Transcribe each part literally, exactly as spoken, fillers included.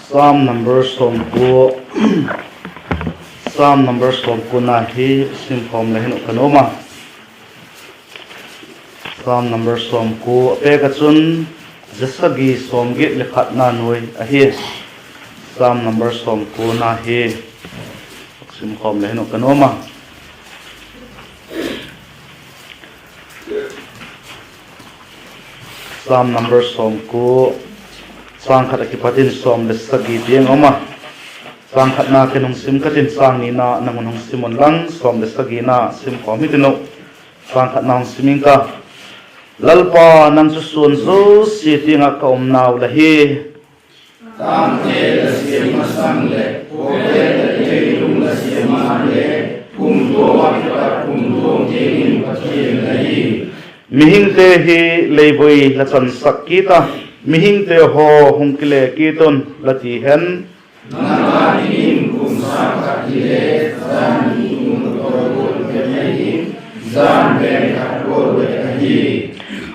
Sam number sawmkua, Sam number sawmkuana hi simkhawm le hin uh ka nuam a. Sam number sawmkua a pêk ah chun, za sagi sawmgiat leh khatna nuai ahi. Sam number sawmkuana hi simkhawm le hin uh ka nuam a. Sam number sawmkua, châng khat ah kipat in sawm leh sagi tiang a um a. Châng khatna ken hung sim ka tin, châng nina nang un hung sim unlang, sawm leh sagina simkhawm hi tin uh. Châng khatna hung sim ing ka. Lalpa, nang chu suan zosia tiang ah ka umnau la hi. Tângte la siam masang leh, khawvel leh leilung la siam ma le, kumtuang ah kipat kumtuang tiang in Pathian la hi. Mihingte hi leivui la chansak kit a, mihingte haw hung kile kit un la ti hen. Nang â dingin kum sâng khat hile, jan ni kum tawh gual bep ahi, jan veng khat gual bep ahi.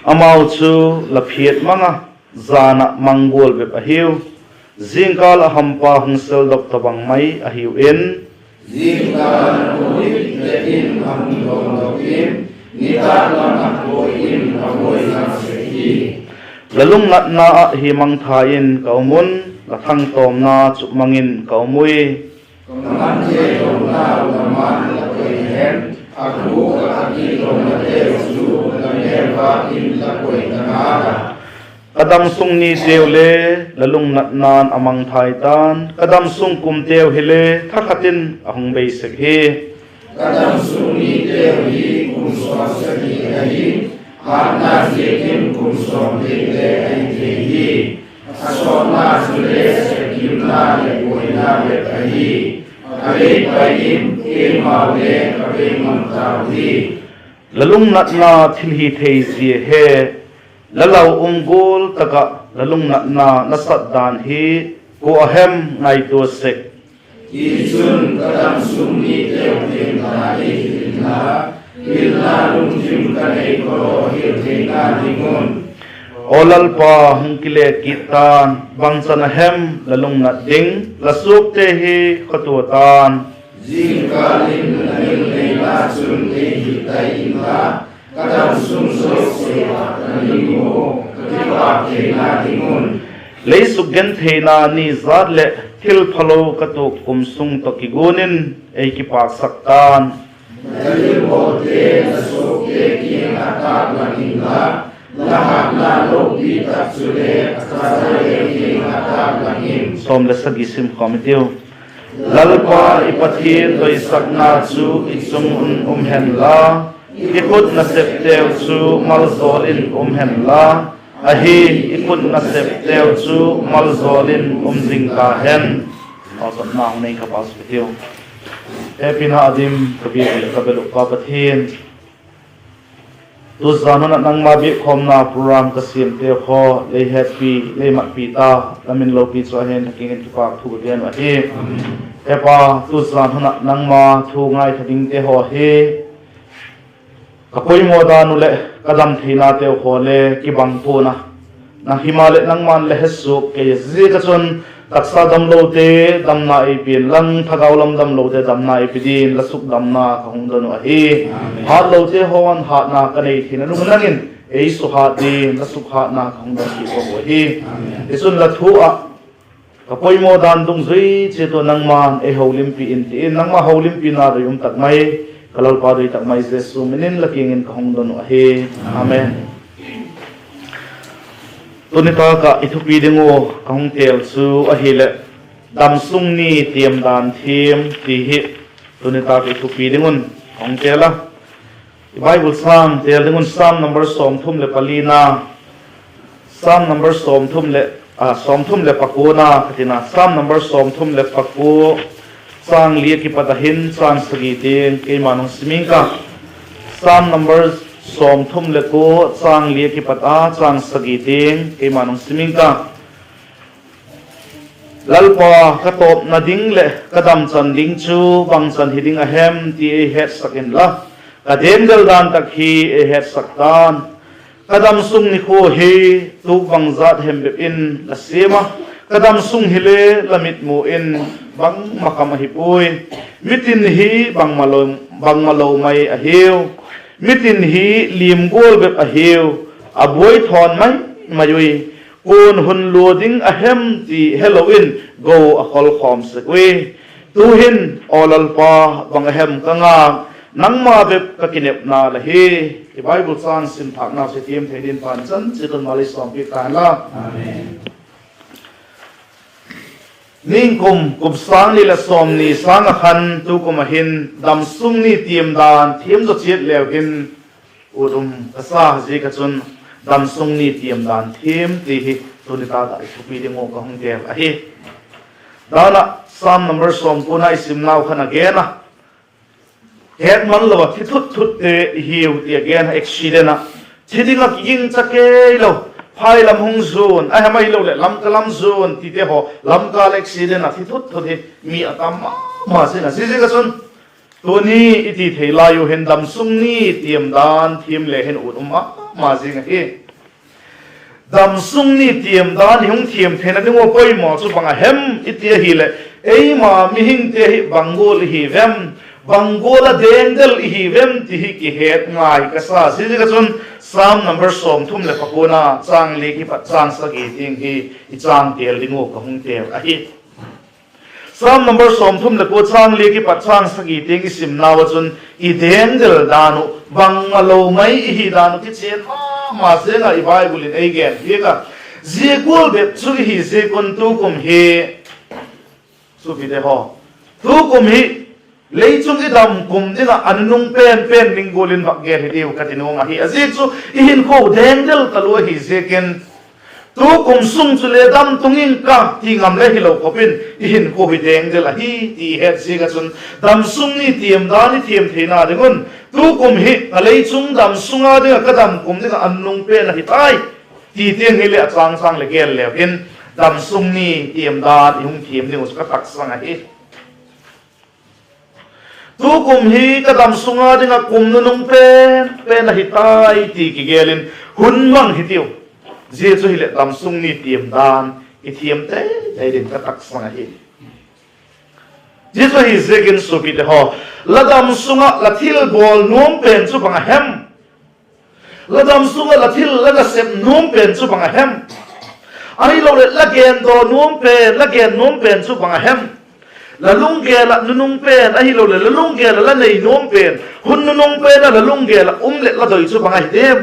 Amau chu la phiat mang a, jan ah mang gual bep ahiu. Zingkâl ah hampa hung seldok tabang mai ahiu in, zingkâl ah in a hung dawndok in, nitâk lam ah koi in a buai ngâk sek hi. La lungnatna ah hi mangthai in ka um un, la thangtawmna chukmang in ka um ui. Ka man thei lonau la ma in la koi hen, a khuk ah a kidonateu chu la mêlvâk in la koi ta ngal a. Ka damsung niteu le la lungnatna'n a mangthai ta'n, ka damsung kumteu hile thakhat in a hung bei sek hi. Ka damsung niteu hi kum sawmsagi ahi, hâtna ziakin kum sawmgiat le ahi thei hi. A sawtna chule sepgimna leh buaina bep ahi. A bei pai in keimau le ka bei mang tau hi. La lungnatna thil hithei zia he, la lau um gual tak ah la lungnatna nasat dan hi kua a hem ngaitua sek. Tichun ka damsung niteu thiam ta hi inla, pilna lungthim ka nei khaw hil theina ding un. Aw Lalpa, hung kile kit ta'n, bangchan a hem la lungnat ding, la suakte hi khawtua ta'n. Zingkâl in la ngilneina chun ei hil tai inla, ka damsung zosia ah la lim uh ka kipâk theina ding un. Lei sukgentheina ni zat leh thil phalo ka tuak kum sung tawh kiguan in ei kipâksak ta'n. La thilbawlte la suakte kiang ah tâklang inla, la hâtna lopi tak chule a chate kiang ah tâklang in. Sawm le sagi sim khawm i tiu. Lalpa i Pathian doisakna chu i chung un um hen la, i khut nasepteu chu maljawl in um hen la, ahi, i khut nasepteu chu maljawl in um zing ta hen. Pauchapna hung nei ka, pau suk i tiu. Hepina a dim ka biak leh ka bel uh Pa Pathian, tuzan hun ah nangma biakkhawmna program ka siamte haw lei hetpi, lei matpi ta, la min lopi chu a hen tha kiang in kipâk thu ka gen uh ahi. He Pa, tuzan hun ah nangma thu ngaitha dingte haw hi ka poimaw dan uh leh ka dam theinateu haw le kibang pua'n a, na himaleh nangma'n la he suak kei ziak ah chun, taksa damlote damna ei pia'n lang, thagau lam damlote damna ei pe dingin la sukdamna ka hung don uh ahi. Hâtlote haw'n hâtna ka nei theina nung nang in ei suhat dingin la sukhâtna ka hung don kit uh ahi. Tichun la thu ah ka poimaw dan dungzui chiat ua nangma'n ei holimpi in ti in, nangma holimpina doi um tak mai, ka Lalpa doi tak mai Jesu min in la kiang in ka hung don uh ahi. Amen. Tuni tâk ah i thupi ding ua ka hung têl chu ahileh, Damsung ni tiam dan thiam ti hi tuni tâk ah i thupi ding un ka hung têl a. I Bible châng têl ding un Sam number sawmthum leh palina, Sam number sawmthum leh, a, sawmthum leh pakuana ka tina, Sam number sawmthum leh pakua, châng li ah kipat a hin châng sagi tiang keima'n hung sim ing ka. Sam number sawmthum leh kua, châng li ah kipat a châng sagi tiang keima'n hung sim ing ka. Lalpa, ka tawpna ding leh ka damchan ding chu bangchan hi ding a hem ti ei hetsak inla, ka dengdel dan tak hi ei hetsak ta'n. Ka damsung nikhua hi tuk bangzat hem bep in la siam a, Ka damsung hile la mitmu in bangma kham ahi puai. Mitin hi bangmalo, bangmalo mai ahiu. Mitin hi lim gual bep ahiu. A buai thawn mai mai ui. Kua'n hun lua ding a hem ti helo in go a khol khawm sek ui. Tu'hin, aw Lalpa, bang a hem ka ngak, nangma bep ka kinepna la hi. I Bible châng sim thâkna chu thiam thei dingin Pa'n chan chiat un mal ei sawmpiak ta hen la. Ningkum, kum sâng ni leh sawmni sâng ah khan tukum ah hin damsung ni tiam dan thiam zaw chiat leu hin ut um ka sa ziak ah chun damsung ni tiam dan thiam ti hi tuni tak ah i thupi ding uh ka hung tel ahi. Dan ah Sam number sawmkuana i simnau khan a gen a, hetman lo ah thi thut thutte i hiu ti a gen a, accident ah thi ding ah kiging cha kei lo, phai lam hung zuan, ahiloleh Lamka lam zuan tite haw, Lamka accident ah thi thut thut hi mi a tam ma ma zing a. Ziaziak ah chun tuni i ti thei lai uh hin damsung ni tiam dan thiam le hin ut um ma ma zing ahi. Damsung ni tiam dan i hung thiam theina ding ua poimaw chu bang a hem i ti ahileh, eima mihingte hi bang gual i hi vem, bang gual a dengdel i hi vem ti hi kihet ngai ka sa. Ziaziak ah chun Sam number sawmthum leh pakuana, châng li kipat châng sagi tiang hi i châng tel ding uh ka hung tel ahi. Sam number sawmthum leh kua, châng li kipat châng sagi tiang i simnau ah chun i dengdel dan uh, bangmalo mai i hi dan uh kichian ma ma ziang ah i Bible in ei gen piak a. Zia gual bep chu i hi ziak un tukum hi, suapite haw, tukum hi lei chung i dam kum ding ah a nunung pen pen ding gual in vak gen hi diu ka ti nuam ahi. A ziak chu i hinkhua dengdel talua ahi ziakin, tukum sung chule dam tung ing ka ti ngam le hilo khop in i hinkhua hi dengdel ahi ti i het ziak ah chun, damsung ni tiam dan i thiam theina ding un, tukum hi a lei chung damsung a ding ah ka dam kum ding ah a nunung pen ahi tai ti tiang hileh a châng châng leh gel leu hin, damsung ni tiam dan i hung thiam ding uh chu ka taksang ahi. Tukum hi ka damsung a ding ah kum nunung pen pen ahi tai ti kigel in hun mang hitiu. Zia chu hileh damsung ni tiam dan i thiam tei tei ding ka taksang ahi. Zia chu hi ziakin suapite haw, la damsung ah la thilbawl nuam pen chu bang a hem? La damsung ah la thil la nasep nuam pen chu bang a hem? Ahiloleh la gendaw nuam pen, la gen nuam pen chu bang a hem? La lunggel ah nunung pen, ahiloleh la lunggel ah la nei nuam pen, hun nunung pen ah la lunggel ah um leh la doi chu bang ahi diam?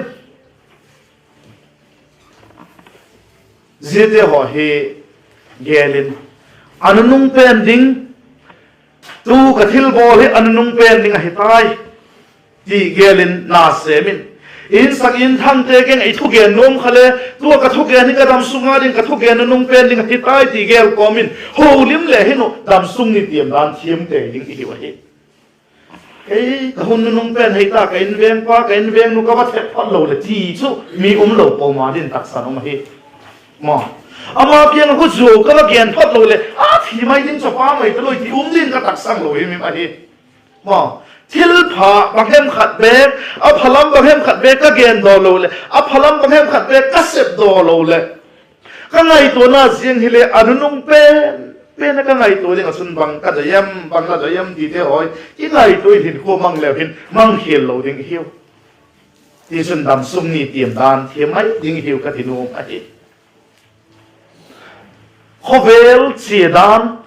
Ziate haw hi gel in, a nunung pen ding, tu ka thilbawl hi a nunung pen ding ahi tai ti gel in na sêm in. Insak inthangte kiang ah i thugen nuam kha le, tua ka thugen hi ka damsung a ding ka thugen nunung pen ding ahi tai ti gel kawm in holim le hin uh, damsung ni tiam dan thiam tei ding i hiu ahi. Kei ka hun nunung pen hei ta, ka invengpa, ka invengnu ka va thep phot lo leh ti chu mi um lo pua ma ding taksan um ahi. Ama kiang ah khu zuau ka va gen phot lo leh a thi mai ding chu pa mai ta loi ti um ding ka taksang lo him him ahi. Thilpha bang hem khat bek, a phalam bang hem khat bek ka gendaw lo leh, a phalam bang hem khat bek ka sepdaw lo leh, ka ngaituana ziang hile a nunung pen pen a ka ngaitua ding ah chun bang ka doi em, bang la doi em tite haw i ngaitua in hinkhua mang leu hin mang khial lo ding i hiu. Tichun damsung ni tiam dan thiam mai ding i hiu ka ti nuam ahi. Khawvel chia dan,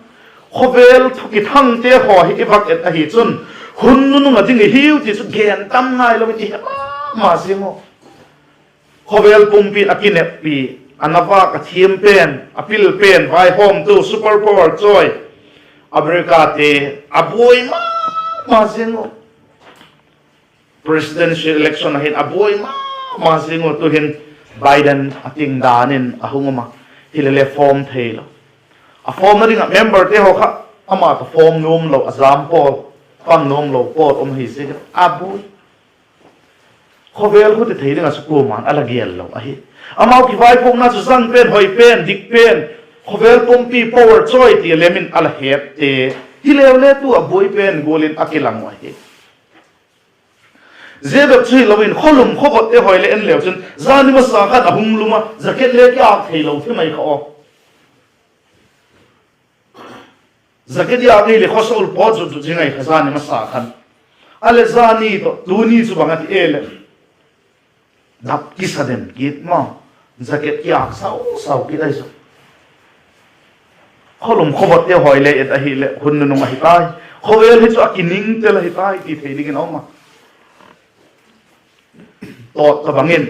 khawvel thu kithangte haw hi i vak et ahi chun, hun nunung a ding i hiu ti chu gen tam ngai lo in i he ma ma zing uh. Khawvel pumpi a kineppi, a na vâk a thiam pen, a pil pen, vaihawmtu, super power chawi, Americate a buai ma ma zing uh. Presidential election ah hin a buai ma ma zing uh, tu'hin Biden a ting dan in a hung um a, hilele form theilo. A formna ding ah memberte haw kha ama tawh form nuam lo, a zam pawl, pang nuam lo pawl um hi ziakin a buai. Khawvel khu ti thei ding ah chu kuama'n a la gel lo ahi. Amau kivaipuakna chu zang pen, hoi pen, dik pen, khawvel pumpi power chawi ti a lem in a la hepte, hileu le tu a buai pen gual in a kilang uh ahi. Zia bep chu hilo in khawlum khawvotte haw le en leu chun zani masa khan a hung lum a, jacket le kiâk theilo thei mai kha aw. Jacket âk ahileh khawsawl pawt zut zut zing ahi kha zani masa khan. A leh zani tawh tuni chu bang a ti e leh, dap kisa den kit maw. Jacket kiâk sau sau kit ahi chu. Khawlum khawvatte hawi le et ahileh hun nunung ahi tai. Khawvel hi chu a kiningtel ahi tai ti thei dingin a um a. Tawt tabang in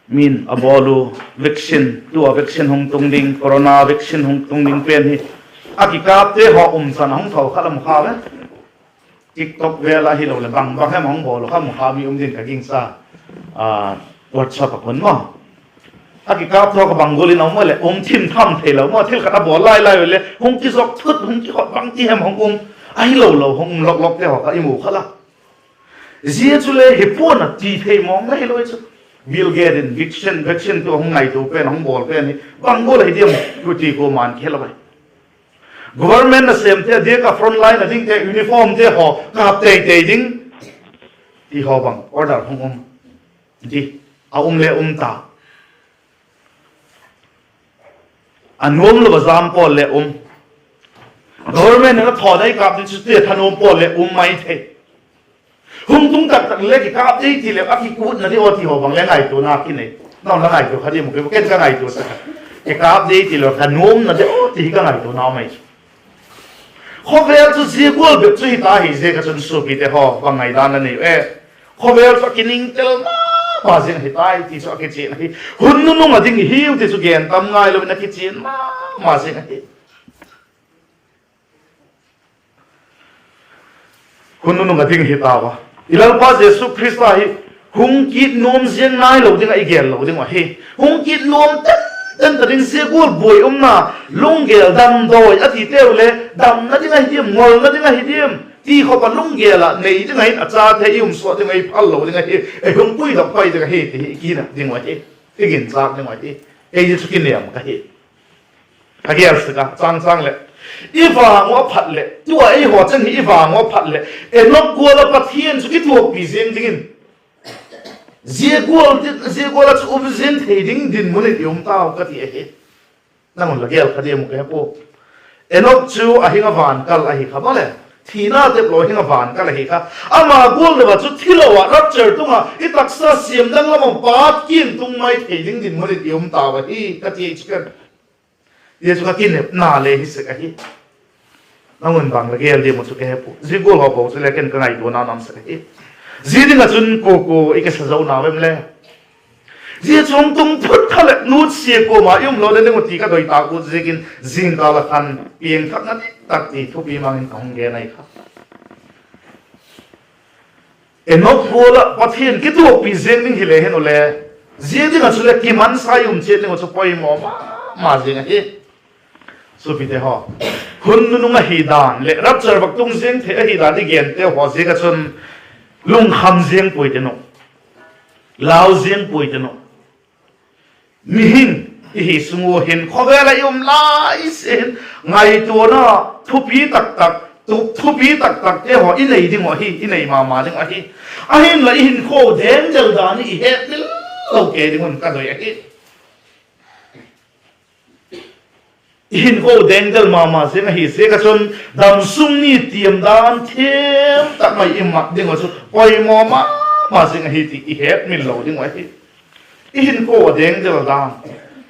min a bawl u vaccine, tu a vaccine hung tung ding, corona vaccine hung tung ding pen hi a kikâpte haw um chan a hung tho kha la mu kha ve. TikTok vel ahiloleh bang bang hem hung bawl u kha mu kha mi um ding ka gingcha. WhatsApp a kun maw, a kikâpte haw kha bang gual in a um a leh um thim tham theilo maw, thil khat a bawl lai lai u leh hung kizop thut, hung kihot bang ti hem hung um, ahilo lo hung um lok lokte haw kha i mu kha la. Zia chule hi pua'n a ti thei mawng la hilo chu. Bill Gates in vaccine, vaccine tu a hung ngaitua pen, a hung bawl pen hi bang gual ahi diam, khuti kuama'n kihelo ai. Government nasêmte a diak ah front line a dingte uniformte haw kâp tei tei ding ti haw bang order hung um di, a um le um ta. A nuam lo a zam pawl le um. Government in a thawn ei kâp ding chu ti a thanuam pawl le um mai thei. Hung tung tak tak le kikâp dei ti leh a kikutna di aw ti haw bang le ngaituana kinei. Nang la ngaitua kha diam u, ken ka ngaitua sak a. Kikâp dei ti leh ka nuamna di aw ti hi ka ngaituana mai chu. Khawvel chu zia gual bep chu hi ta hi ziak a chun suapite haw, bang ngaidan la nei u e. Khawvel chu a kiningtel ma ma zing ahi tai ti chu a kichian ahi. Hun nunung a ding i hiu ti chu gen tam ngailo in a kichian ma ma zing ahi. Hun nunung a ding hi tau a, i Lalpa Jesu Khrista hi hung kit nuam ziang nailo ding ah i gel lo ding uh ahi. Hung kit nuam ten ten ta ding, zia gual buai umna, lunggel damdawi a titeu le damna ding ahi diam, ngolna ding ahi diam ti khawp a lunggel ah nei ding ahin a chate i um suak ding ahi, phal lo ding ahi, ei hung puidok pai ding ahi ti hi i kinep ding uh ahi, i ginchâk ding uh ahi. Kei chu kinêm ka hi. Ka gel sek a, chang chang leh, i vang ua phat leh, tu a ei haw cheng hi i vang ua phat leh, Enok gual ah Pathian chu kituakpi ziang dingin, zia gual, zia gual ah chu um ziang thei ding dinmun in i um tau ka ti ahi. Nang un la gel kha diam u ka he pua. Enok chu a hing a van kal ahi kha maw le, thina teplo hing a van kal ahi kha. Ama gual deu a chu thilo ah rapture tung ah i taksa siam dang lam ah pâk kiang tung mai thei ding dinmun in i um tau ahi ka ti chu ken. Zia chu ka kinepna le hi sek ahi. Nang un bang la gel diam u chu ka he pua. Zia gual haw bo chu le ken ka ngaituana nam sek ahi. Zia ding ah chun kua kua i kisa zo nau em le? Zia chu hung tung phut kha leh nutsia kuama i um lo le ding uh ti ka doi tâk u ziakin zingkal ah khan piangthakna dik tak ti thupi mang in ka hung gen ahi kha. Enok gual ah Pathian kituakpi ziang ding hile hin u le, zia ding ah chule kimansa i um chiat ding uh chu poimaw ma ma zing ahi. Suapite haw, hun nunung ahi dan leh rapture vak tung ziang thei ahi dan i genteu haw ziak ah chun lungkham ziang puai tin uh, lau ziang puai tin uh. Mihing i hi sung ua hin khawvel ah i um lai sia hin ngaituana thupi tak tak, thupi tak takte haw i nei ding uh ahi, i nei ma ma ding uh ahi. Ahinla i hinkhua dengdel dan hi i hetmil lo kei ding un ka doi ahi. I hinkhua dengdel ma ma ziang ahi ziak ah chun damsung ni tiam dan thiam tak mai i mat ding uh chu poimaw ma ma zing ahi ti i hetmil lo ding uh ahi. I hinkhua dengdel dan,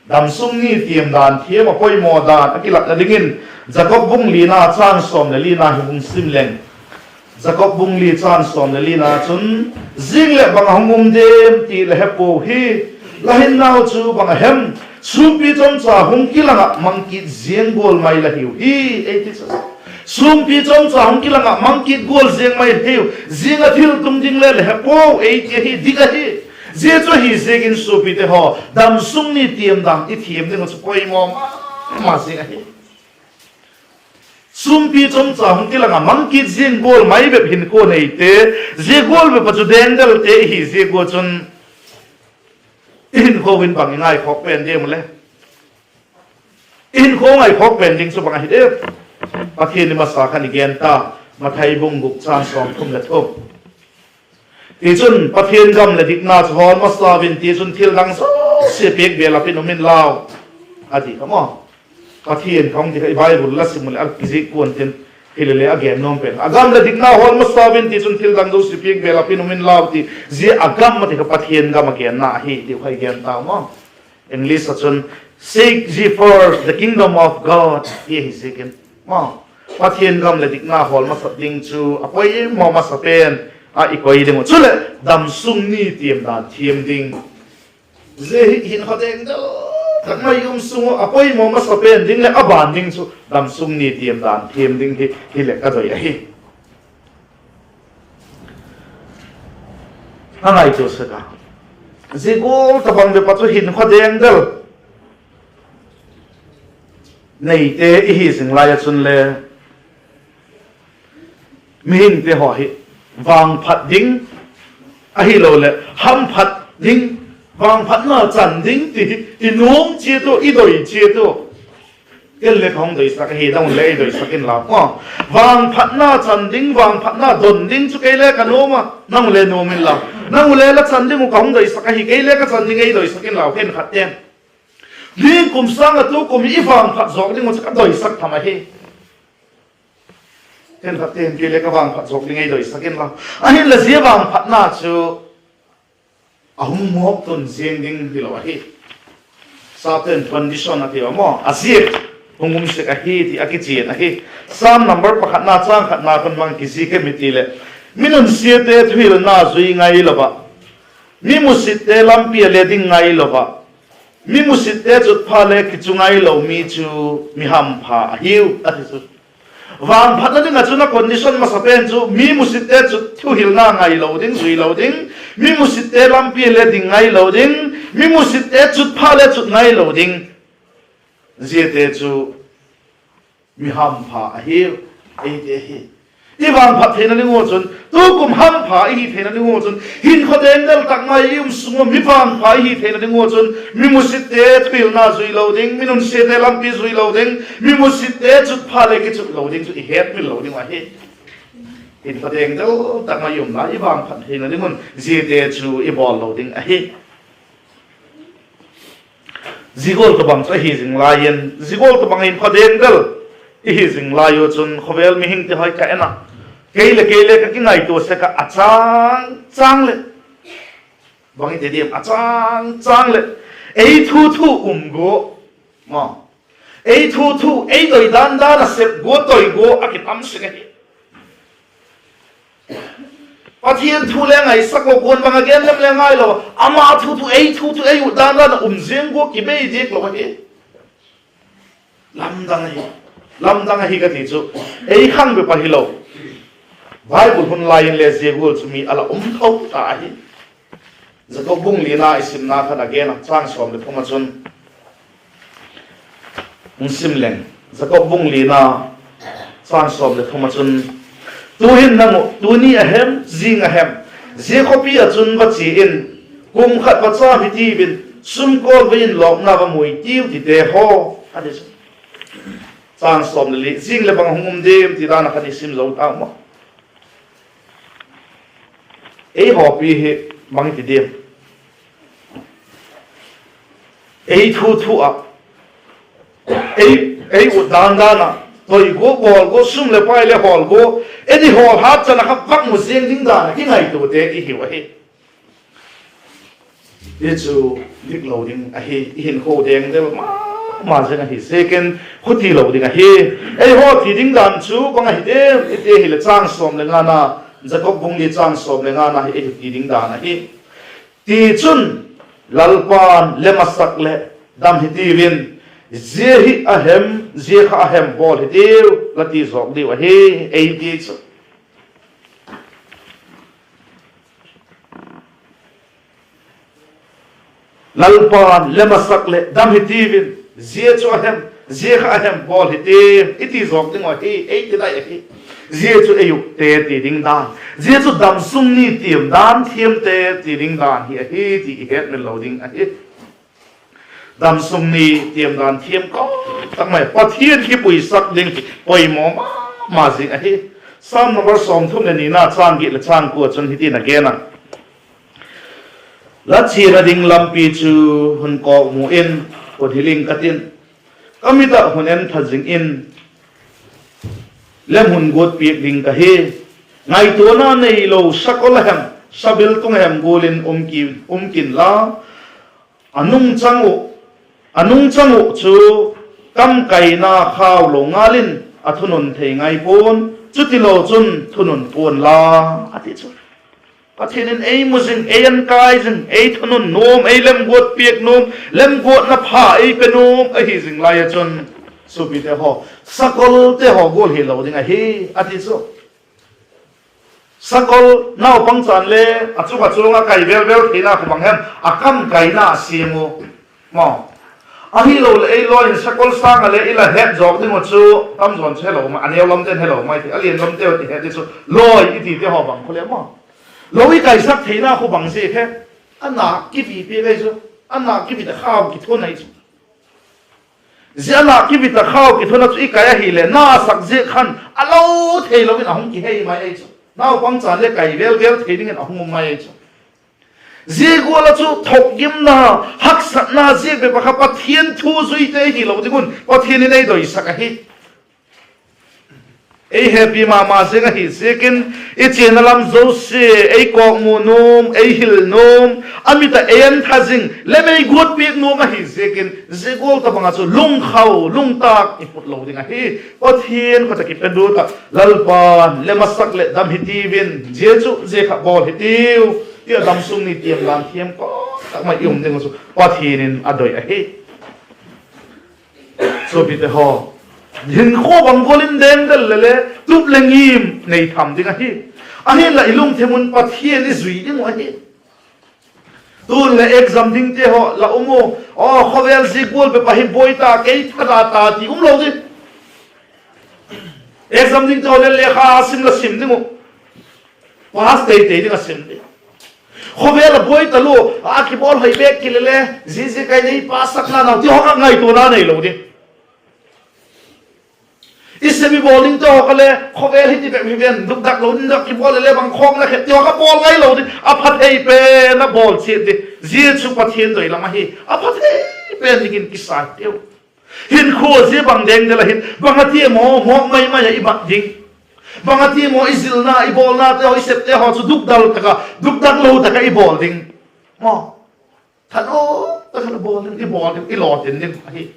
damsung ni tiam dan thiam a poimaw dan a kilatna dingin Jakob bung lina châng sawm leh lina hi hung sim leng. Jakob bung li châng sawm leh lina chun, zing leh bang a hung um diam ti la he puau hi. La hinnau chu bang a hem? Sûmpi chawmcha hung kilang ah mang kit ziang gual mai la hiu hi, ei ti chu. Sûmpi chawmcha hung kilang ah mang kit gual ziang mai hiu. Zing ah thil tung ding le la he puau, ei ti ahi, dik ahi. Zia chu ahi ziakin suapite haw, damsung ni tiam dan i thiam ding uh chu poimaw ma ma zing ahi. Sûmpi chawmcha hung kilang ah mang kit ziang gual mai bep hinkhua neite, zia gual bep ah chu dengdelte i hi ziak ua chun i hinkhua in bang i ngaikhawk pen diam u le? I hinkhua ngaikhawk pen ding chu bang ahi diam? Pathian i masa khan i gen ta, Mathai bung guk châng sawmthum leh thum. Tichun Pathian gam leh dikna chu hawl masa un, tichun thil dang zosia piak belap in um inlau, a ti kha maw. Pathian ka hung ti kha i Bible la sim u leh a kizik pua'n tin, hilele a gen nuam pen, a gam leh dikna hawl masa un, tichun thil dang zosia piak bêl ah pin um inlau ti. Zia a gam a ti kha Pathian gam a genna ahi ti kha i gen tau maw. English ah chun, Seek ye first the kingdom of God, ti ahi ziakin, Pathian gam leh dikna hawl masat ding chu a poimaw masa pen a i koi ding uh. Chuleh damsung ni tiam dan thiam ding, zia hi hinkhua dengdel tak mai i um sung ua a poimaw masa pen ding leh a ban ding chu damsung ni tiam dan thiam ding hi hileh ka doi ahi. A ngaitua sek a, zia gual tabang bep ah chu hinkhua dengdel neite i hi zing lai ah chunle, mihingte haw hi vangphat ding, ahiloleh hamphat ding, vangphatna chan ding ti hi i nuam chiat ua, i doi chiat ua. Kei le ka hung doisak ahi, nang u le ei doisak inlau. Vangphatna chan ding, vangphatna don ding chu kei le ka nuam a, nang u le nuam inlau. Nang u le la chan ding uh ka hung doisak ahi, kei le ka chan ding ei doisak inlau, khenkhatte'n. Ningkum sâng ah tukum hi i vangphat zawk ding uh chu ka doisak tham ahi. Khenkhatte'n kei le ka vangphat zawk ding ei doisak inlau. Ahinla zia vangphatna chu a hung mawk tun ziang ding hilo ahi. Satan condition a ti a maw, a ziak hung um sek ahi ti a kichian ahi. Sam number pakhatna châng khatna khun bang kizik em i ti leh, mi nunsiate thuhilna zui ngailo ah, mi musitte lampi ah le ding ngailo ah, mi musitte chutpha le kichu ngailo mi chu mi hampha ahiu, a ti chu. Vangphatna ding ah chun a condition masa pen chu mi musitte chut thuhilna ngailo ding, zuilo ding, mi musitte lampi le ding ngailo ding, mi musitte chutpha le chut ngailo ding. Ziate chu mi hampha ahiu, ei ti ahi. I vangphat theina ding ua chun, tukum hampha i hi theina ding ua chun, hinkhua dengdel tak mai i um sung ua mi vangpha i hi theina ding ua chun, mi musitte thuhilna zuilo ding, mi nunsiate lampi zuilo ding, mi musitte chutpha le kichutlo ding chu i hetmil lo ding uh ahi. Hinkhua dengdel tak mai i um lai i vangphat theina ding un ziate chu i bawl lo ding ahi. Zia gual tabang chu ahi zing lai in, zia gual tabang hinkhua dengdel i hi zing lai u chun khawvel mihingte haw ka en a, kei leh kei le ka kingaitua sek ah, a châng châng leh, bang i ti diam, a châng châng leh ei thu thu um gua, ei thu thu, ei doi dan dan ah sep gua, toi gua a kitam sek ahi. Pathian thu le ngaisak lo, kuan bang a gen lem le ngailo, ama thu thu, ei thu thu ei ut dan dan ah um ziang gua kibei diak lo ahi. Lamdang ahi, lamdang ahi ka ti chu, ei khang bep a hilo, Bible hun lai in le zia gual chu mi a la um tho ta ahi. Jakob bung lina i simna khan a gen a, châng sawm leh thum ah chun, hung sim leng, Jakob bung lina, châng sawm leh thum ah chun, Tu'hin nang uh, tuni a hem, zing a hem, zia khawpi ah chun va chia in, kum khat va châm hitiu in, sumkawlvei in lawkna va mu hitiu, tite haw, a ti chu. Châng sawm leh li, zing leh bang hung um diam ti dan ah khan i sim zo ta maw. Ei hawpi hi bang i ti diam, ei thu thu ah, ei, ei ut dan dan ah, toi gua, bawl gua, sum leh pai le hawl gua, ei di hawl hat chan ah kha vak mu ziang ding dan ah kingaituate i hiu ahi. Hi chu dik lo ding ahi, i hinkhua dengdel ma ma zing ahi ziakin, huti lo ding ahi. Ei haw ti ding dan chu bang ahi diam i ti ahileh, châng sawm leh ngana, Jakob bung li châng sawm leh ngana hi ei huti ding dan ahi. Tichun, Lalpa'n lem a sak leh dam hitiu in, zia hi a hem, zia kha a hem bawl hitiu, la ti zawk diu ahi, ei ti chu. Lalpa'n lem a sak leh dam hitiu in, zia chu a hem, zia kha a hem bawl hitiu, i ti zawk ding uh ahi, ei ti dai ahi. Zia chu ei utte ti ding dan, zia chu damsung ni tiam dan thiamte ti ding dan hi ahi ti i hetmil lo ding ahi. Damsung ni tiam dan thiam kawm tak mai Pathian kipuisak ding hi poimaw ma ma zing ahi. Sam number sawmthum leh nina, châng giat leh châng kua chun hitin a gen a: La chiana ding lampi chu hun kawkmu in, hun hiling ka tin, Ka mit ah hun en tha zing in, lem hun guat piak ding ka hi. Ngaituana neilo sakol a hem, sabiltung a hem gual in um ki, um kin la, a nungchang uh, a nungchang uh chu kam kaina khau lo ngal in a thunun thei ngai pua'n, chutilo chun thunun pua'n la, a ti chu. Pathian in ei mu zing, ei enkai zing, ei thunun nuam, ei lemguat piak nuam, lemguatna pha ei pe nuam ahi zing lai ah chun, suapite haw, sakolte haw gual hilo ding ahi, a ti chu. Sakol naupang chan le a chung a chung a kai vel vel theina khu bang hem, a kam kaina a siam u, maw. Ahiloleh ei lawi in sakol sâng ah le i la het zawk ding uh chu, tamzaw chu helo mai, a neu lamte'n helo mai thei, a lian lamte uh ti het ding chu, lawi i tite haw bang khu le maw, lo i kaisak theina khu bang ziak hem? A nâk kivi piak ahi chu, a nâk kivi ta khau kithun ahi chu. Zia a nâk kivi ta khau kithun ah chu i kai ahileh, na sak ziak khan a lo theilo in a hung kihei mai ahi chu. Naupang chan le kai vel vel thei dingin a hung um mai ahi chu. Zia gual ah chu thokgimna, haksatna ziak bep ah kha Pathian thu zuite hilo ding un Pathian in ei doisak ahi. Ei hepi ma ma zing ahi ziakin, i chiana lam zosia ei kawkmu nuam, ei hil nuam, a mit ah ei en tha zing, lem ei guat piak nuam ahi ziakin, zia gual tawhbang ah chu lungkhau, lungtâk i put lo ding ahi. Pathian khut ah kipelut ah, Lalpa, lem a sak leh dam hitiu in, zia chu zia kha bawl hitiu, ti a damsung ni tiam dan thiam kawk tak mai i um ding uh chu Pathian in a doi ahi. Suapite haw, hinkhua bang gual in dengdel le le, tup le ngim nei tham ding ahi. Ahinla i lungthim un Pathian i zui ding uh ahi. Tun leh exam dingte haw la um u, aw, khawvel zia gual bep ahi buai ta, kei thada ta ti um lo ding. Exam dingte haw le lekha sim la sim ding uh, pass tei tei ding a sim ding. Khawvel a buai talua, a kibawl hoi bêk kile le, zia zia kai nei pass sak na nau ti haw kha ngaituana neilo ding. I sep i bawl dingte haw kha le khawvel hiti bep hi ven, dukdak lo ding, dak kibawl le le bang khawm la khet ti haw kha bawl ngailo ding, a pha thei pen a bawl chiat ding. Zia chu Pathian doi lam ahi, a pha thei pen dingin kisa hitiu. Hinkhua zia bang dengdel ah hin bang a ti maw, mawk mai mai ah i mat ding. Bang a ti maw, i zilna, i bawlnate haw, i septe haw chu dukdal tak ah, dukdal lo tak ah i bawl ding. Maw, thanop tak ah bawl ding, i bawl ding, i lawtin ding ahi.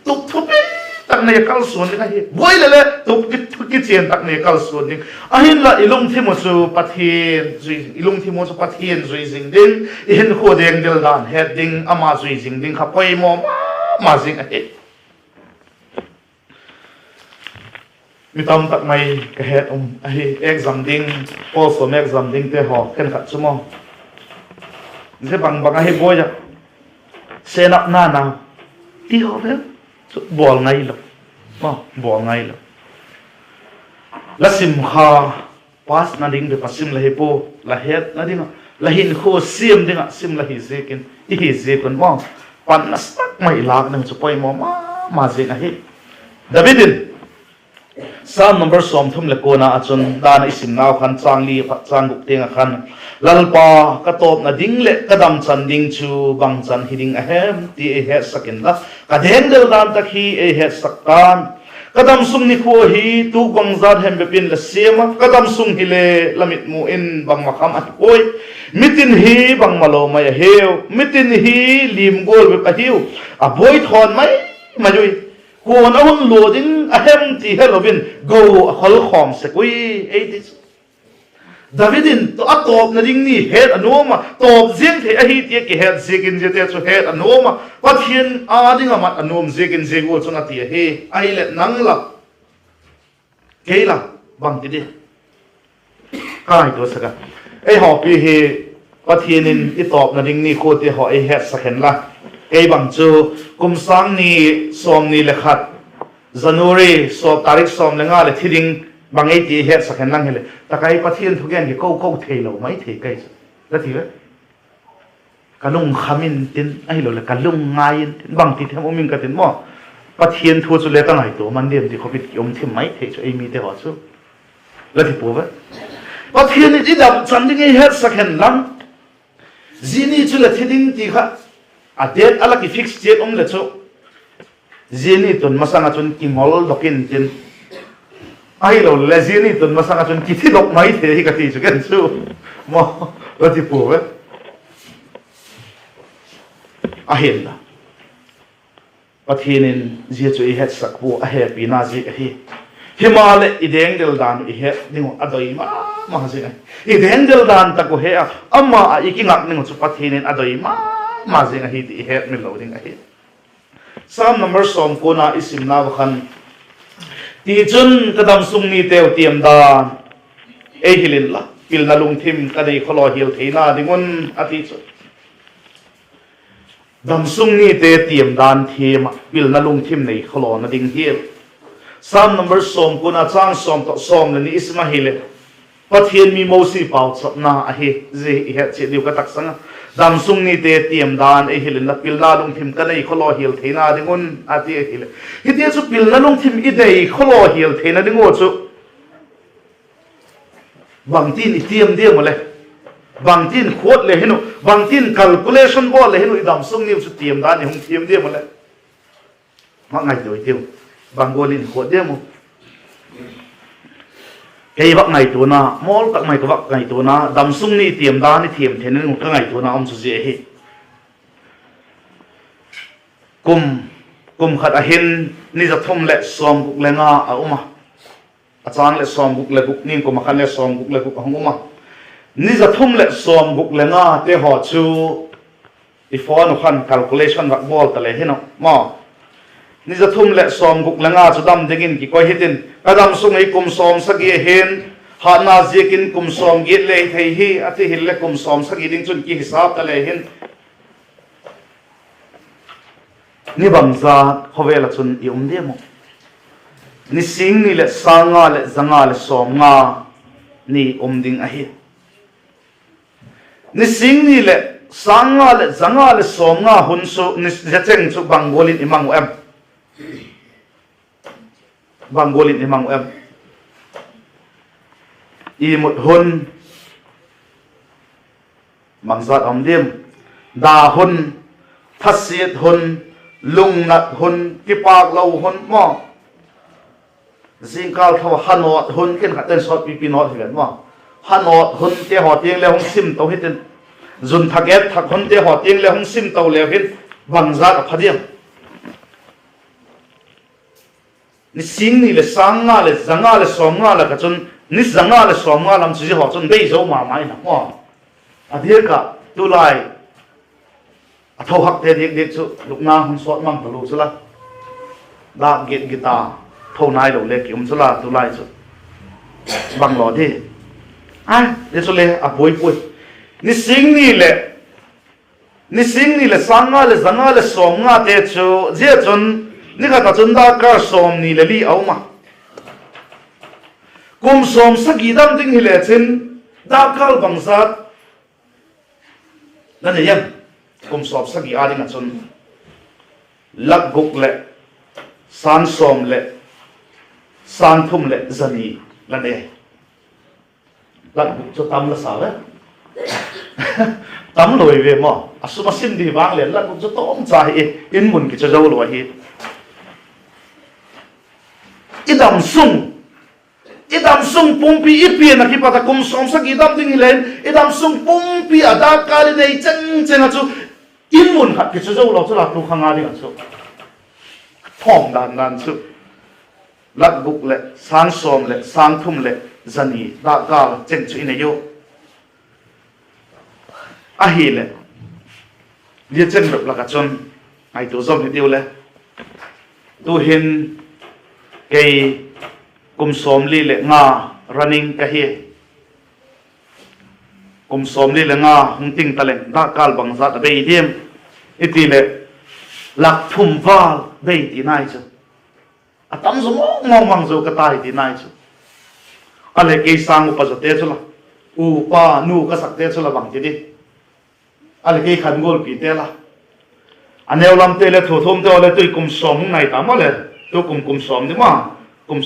Tup thupi tak nei a kalsuan ding ahi. Buai le le tup kichian tak nei a kalsuan ding. Ahinla i lungthim u chu Pathian zui, i lungthim u chu Pathian zui zing ding, i hinkhua dengdel dan het ding, ama zui zing ding kha poimaw ma ma zing ahi. Mi tam tak mai ka het um ahi, exam ding, post sawm exam dingte haw khenkhat chu maw, zia bang bang ahi buai ah, senap na na ti haw ve, chu bawl ngailo, bawl ngailo. La sim kha, pass na ding bep a sim la hi pua, la hetna ding ah, la hinkhua siam ding ah sim la hi ziakin, i hi ziak un maw, panna sak mai i lâk ding chu poimaw ma ma zing ahi. David in Sam number sawmthum leh kuana ah chun, dan a i simnau khan châng li pat châng guk tiang ah khan, Lalpa, ka tawpna ding leh ka damchan ding chu bangchan hi ding a hem ti ei hetsak inla, ka dengdel dan tak hi ei hetsak ta'n. Ka damsung nikhua hi tuk bangzat hem bep in la siam a, ka damsung hile la mitmu in bangma kham ahi puai. Mitin hi bangmalo mai ahiu, mitin hi lim gual bep ahiu, a buai thawn mai mai ui. Kua'n a hun lua ding a hem ti helo in go a khol khawm sek ui, ei ti chu. David in a tawpna ding ni het a nuam a, tawp ziang thei ahi ti a kihet ziakin ziate chu het a nuam a, Pathian â ding a mat a nuam ziakin zia gual chun a ti ahi. Ahileh nang la, kei la, bangti di? Ka ngaitua sak a, ei hawpi hi Pathian in i tawpna ding ni khuate haw ei hetsak hen la. Kei bang chu kum sâng ni sawmni leh khat, January sawm, tarik sawm leh nga leh thi ding bang ei ti ei hetsak hen lang hileh, takai Pathian thugen hi ko ko theilo mai thei kai chu, la ti ve. Ka lungkham intin, ahiloleh ka lungngai intin, bangti them um ing ka tin maw, Pathian thu chu le ka ngaitua man diam ti khawp in ki um thim mai thei chu ei mite haw chu, la ti pua ve. Pathian in i damchan ding ei hetsak hen lang. Zia ni chu la thi ding ti kha a date a la kifix chiat um leh chu, Zia ni tun masang ah chun kingol dok intin, ahiloleh zia ni tun masang ah chun kithidok mai thei hi ka ti chu ken chu. Maw, ka ti pua ve. Ahinla, Pathian in zia chu ei hetsak pua, a hepina ziak ahi. Himaleh i dengdel dan uh i het ding uh a doi ma ma zing ahi. I dengdel dan tak uh he a, ama ah i kingak ding uh chu Pathian in a doi ma ma zing ahi ti i hetmil lo ding ahi. Sam number sawmkuana i simnau ah khan, tichun ka damsung niteu tiam dan ei hil inla, pilna lungthim ka nei khawlaw hial theina ding un, a ti chu. Damsung nite tiam dan thiam ah pilna lungthim nei khawlawna ding hial. Sam number sawmkuana châng sawm tawh sawm leh ni i sim ahileh, Pathian mi Mosi pauchapna ahi, zia i het chiat diu ka taksang a. Damsung nite tiam dan ei hil inla, pilna lungthim ka nei khawlaw hial theina ding un, a ti ahileh. Hitia chu pilna lungthim i nei khawlaw hial theina ding ua chu bangtin i tiam diam u le, bangtin khuat le hin u, bangtin calculation bawl le hin u, i damsung niu chu tiam dan i hung thiam diam u le, vak ngaitua i tiu. Bang gual in khuat diam u? Kei vak ngaituana, mawl tak mai ka vak ngaituana, damsung ni tiam dan i thiam theina ding uh ka ngaituana um chu zia ahi. Kum, kum khat ah hin ni za thum leh sawmguk le nga a um a. A châng leh sawmguk le guk, ni kum ah khan le sawmguk le guk a hung um a. Ni za thum leh sawmguk le ngate haw chu i phone uh khan calculation vak bawl ta le hin u maw. Ni za thum leh sawmguk le nga chu dam dingin kikoi hitin, ka damsung hi kum sawmsagi ahi'n, hatna ziakin kum sawmgiat le hi thei hi, a ti hile kum sawmsagi ding chun kihisap ta le hin, ni bangzat khawvel ah chun i um diam u? Nisîng ni leh sâng nga leh za nga leh sawmnga ni um ding ahi. Nisîng ni leh sâng nga leh za nga leh sawmnga hun chu, ni, zia cheng chu bang gual in i mang uh em? Bang gual in i mang uh em? I mut hun, bangzat um diam? Da hun, thasiat hun, lungnat hun, kipâk lo hun maw. Zingkâl tho hanawt hun, ken khat ten sawt pipi nawt hi ven maw. Hanawt hunte haw tiang le hung sim to hitin, zun thak et thak hunte haw tiang le hung sim to leu hin, bangzat a pha diam? Nisîng ni leh sâng nga leh za nga leh sawmnga lak ah chun, ni za nga leh sawmnga lam chu zia haw chun bei zo ma ma in a maw. A diak ah tulai a tho hakte diak diak chu lukna hun sawt mang talo chu la, dak git git a tho nailo le ki um chu la tulai chu. Bang law di? A, zia chu le a buai puai. Nisîng ni leh, nisîng ni leh sâng nga leh za nga leh sawmngate chu, zia chun ni khat ah chun dakkal sawmni leh li a um a. Kum sawmsagi dam ding hile chin, dakkal bangzat la nei em? Kum sawmsagi â ding ah chun lak guk leh sâng sawm leh sâng thum leh za ni la nei. Lak guk chu tam la sa ve? Tam lo i ve maw. A sum a sim di vang le lak guk chu tawmcha hi, in mun kichu zo lo ahi. I damsung, i damsung pumpi i pian ah kipat ah kum sawmsagi dam ding hile in, i damsung pumpi a dakkal i nei cheng cheng ah chu in mun khat kichu zo lo chu la tu khang â ding ah chu. Thawm dan dan chu lak guk leh sâng sawm leh sâng thum leh za ni dakkal cheng chu i nei u. Ahileh, zia cheng bep lak ah chun ngaitua zom hi tiu le. Tu'hin kei kum sawmli leh nga running ka hi. Kum sawmli leh nga hung ting taleng dakkal bangzat a bei diam i ti leh, lak thum val bei ti nai chu. A tam zaw mawng mawng mang zaw ka tai ti nai chu. A leh kei sâng upa zawte chu la, upa nu ka sakte chu la bang ti di. A leh kei khan gualpite la, a neu lamte leh thuthumte haw le tu kum sawm hung nai ta maw le, tu kum kum sawm di ma, kum,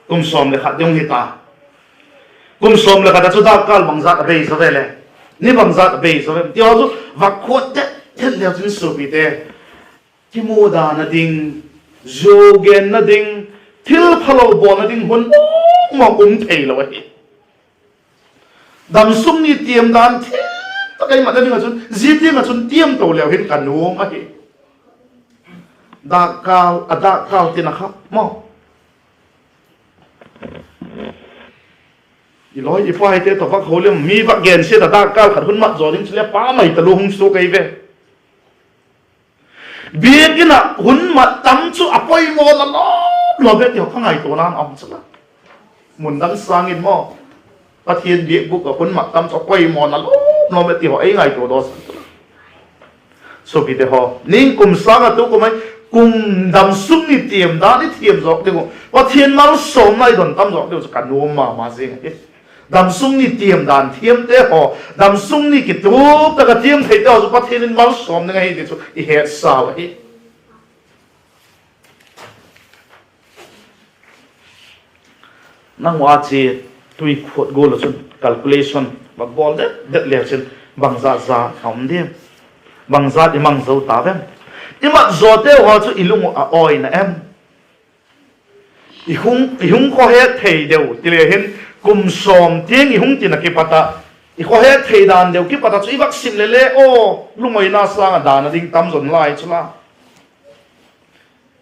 kum sawm leh khat ding hung hi ta. Kum sawm leh khat ah chu dakkal bangzat a bei zaw ve le, ni bangzat a bei zaw ve ti haw chu vak khuat det det leu chun suapite, kimu dan a ding, Zuau genna ding, thil phalo bawlna ding hun mawng mawng um theilo ahi. Damsung ni tiam dan thiam tak ei matna ding ah chun zia tiang ah chun tiam to leu hin ka nuam ahi. Dakkal, a dakkal tin a kha maw. I lawi i paite tawh vak ho lem mi vak gensiat a dakkal khat hun mat zaw ding chu le pa mai talu hung suak ei ve. Biakin ah hun mat tam chu a poimawna lawm lawm e ti haw ka ngaituana'n a um chu la. Mun dang sâng in maw, Pathian biakbûk ah hun mat tam chu a poimawna lawm lawm e ti haw ei ngaitua daw san chu la. Suapite haw, ningkum sâng ah tu kum ai, kum damsung ni tiam dan i thiam zawk ding uh, Pathian malsawmna i don tam zawk ding uh chu ka nuam ma ma zing ahi. Damsung ni tiam dan thiamte haw, damsung ni kituak tak a tiam theite haw chu Pathian in malsawm ding ahi ti chu i hetsau ahi. Nang ua chi tuikhuat gual ah chun calculation va bawl det det leu chin bangzat zat a um diam? Bangzat i mang zo ta vem? I mat zawteu haw chu i lung uh a awina em? I hung, i hung khawhet thei deu ti le hin kum sawm tiang i hung tin a kipat ah, i khawhet thei dan deu kipat ah chu i vak sim le le aw, lungawina sâng ah dan a ding tam zaw nalai chu la.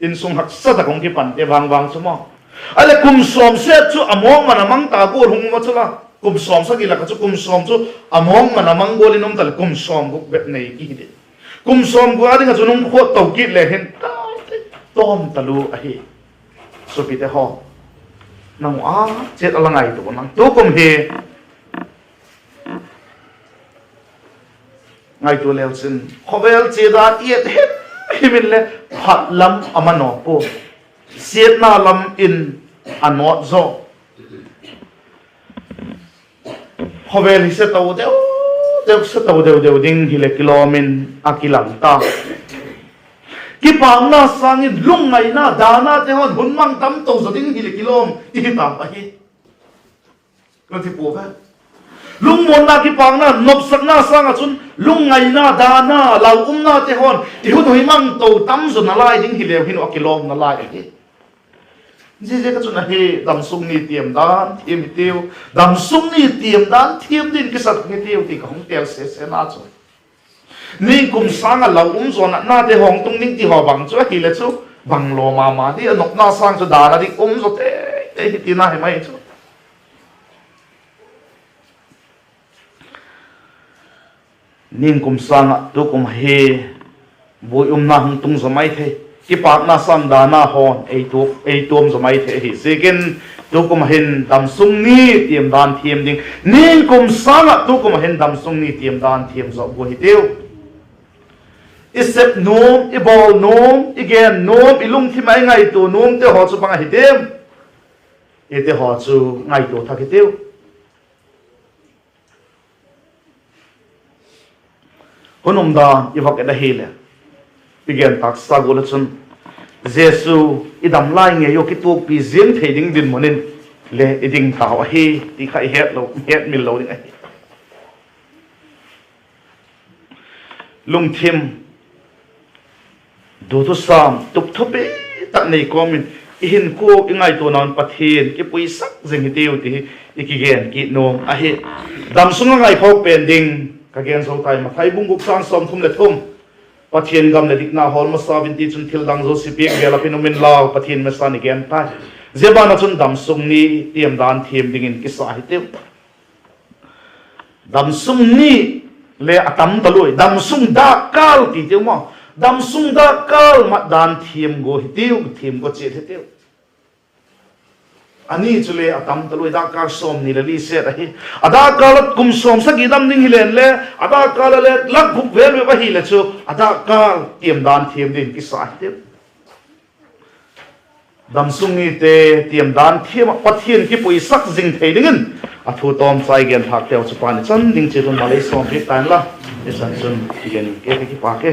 Insung haksa tak hung kipante vang vang chu maw. Ahileh kum sawm sep chu a mawng man a mang ta gual hung um a chu la. Kum sawm sagi lak ah chu kum sawm chu a mawng man a mang gual in um ta leh kum sawm guk bep nei i hi di. Kum sawm guk a ding ah chun hung khuat to kit le hin tawm talu ahi. Suapite haw, nang ua chiat a la ngaitua nang, tukum hi ngaitua leu chin khawvel chia dan i et him him in le phat lam a manaw pua, siatna lam in a nawt zaw. Khawvel hi se to deu deu, se to deu deu ding hileh kilawm in a kilang ta. Kipakna sâng in lungngaina, danate haw'n hun mang tam to zaw ding hileh kilawm i hi ta ahi. Lungmuanna, kipakna, nopsakna sâng ah chun lungngaina, dana, lau umnate haw'n i hun uh hi mang to tam zaw nalai ding hileu hin a kilawm nalai ahi. Ziaziak a chun ahi, damsung ni tiam dan thiam hitiu, damsung ni tiam dan thiam dingin kisa thak hitiu ti ka hung têl sesena chu. Ningkum sâng ah lau um zaw natnate haw'n tung ding ti haw bang chu ahile chu, bang law ma ma di, a nopna sâng chu dan a dik um zaw tei tei hi tina hi mai chu. Ningkum sâng ah tukum hi buai umna hung tung zaw mai thei, kipakna sâng dana haw'n ei tuam zaw mai thei ahi ziakin, tukum ah hin damsung ni tiam dan thiam ding, ningkum sâng ah tukum ah hin damsung ni tiam dan thiam zaw gua hitiu. I sep nuam, i bawl nuam, i gen nuam, i lungthim ah i ngaitua nuamte haw chu bang ahi diam? Ite haw chu ngaitua thak hitiu. Hun umdan i vak et ahileh, i gen tâksa gual ah chun Jesu i dam lai ngei ua kituakpi ziang thei ding dinmun in le i ding tau ahi ti kha i hetmil lo ding ahi. Lungthim duthusam tup thupi tak nei kawm in, i hinkhua i ngaituana'n Pathian kipuisak zing hitiu ti hi i kigen kit nuam ahi. Damsung a ngaikhawk pen ding ka gen zo tai, Mathai bung guk chang sawmthum leh thum. Pathian gam leh dikna hawl masa un, tichun thil dang zosia piak belap in um inlau, Pathian masa in, i gen tai. Zia ban ah chun damsung ni tiam dan thiam dingin kisa hitiu. Damsung ni le a tam taluai, damsung dakkal ti tiu maw. Damsung dakkal mat dan thiam gua hitiu, thiam gua chiat hitiu. A ni chule a tam taluai, dakkal sawmni leh li set ahi. A dakkal ah kum sawmsagi dam ding hilen le, a dakkal ah le lak guk vel bep ahile chu, a dakkal tiam dan thiam dingin kisa hitiu. Damsung nite tiam dan thiam ah Pathian kipuisak zing thei dingin a thu tawmchai gen thâkteu chu Pa'n i chan ding chiat un malei sawmpiak ta inla, i chan chun i gen ing ke, ka kipâk e.